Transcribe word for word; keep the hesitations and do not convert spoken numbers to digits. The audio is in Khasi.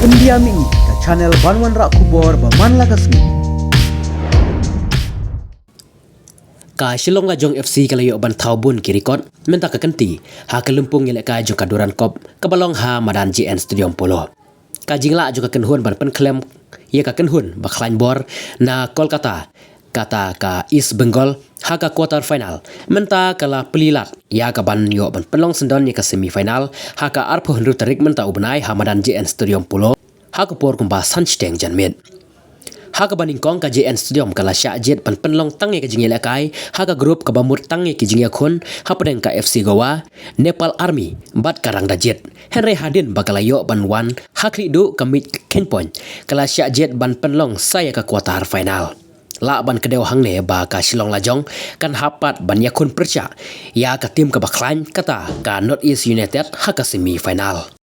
India Mini, ka channel ban wanrah khubor ba man la ka sngi. Ka Shillong Lajong F C ka la ïoh ban thaw bun ki record mynta ka kynti ha ka lympung ïalehkai jong ka Durand Cup kaba long ha madan J N Stadium Polo. Ka jinglah jong ka kynhun ban pynkhlem ïa ka kynhun ba khlaiñ bor na Kolkata, kata ka East Bengal, ha ka quarter final mynta ka la plie lad ïa ka ban ïoh ban pynlong syndon ïa ka semi final ha ka arphew hynriew tarik mynta u bnai ha madan J N Stadium Polo ha ka por kumba san shiteng janmiet. Ha kaba nyngkong ka J N Stadium ka la shah jied ban pynlong tang ïa ka jingïalehkai ha ka group kaba mut tang ïa ki jingïakhun hapdeng ka F C Goa, Nepal Army bad ka Rangdajied. Hynrei hadien ba ka la ïoh ban wan ha khlieh duh ka miej ka khein point, ka la shah jied ban pynlong sa ïa ka quarter final. Lah ban kdew hangne ba ka Shillong Lajong kan hap pat ban ïakhun pyrshah ïa ka team kaba khlaiñ, kata ka North East United, ha ka semi final.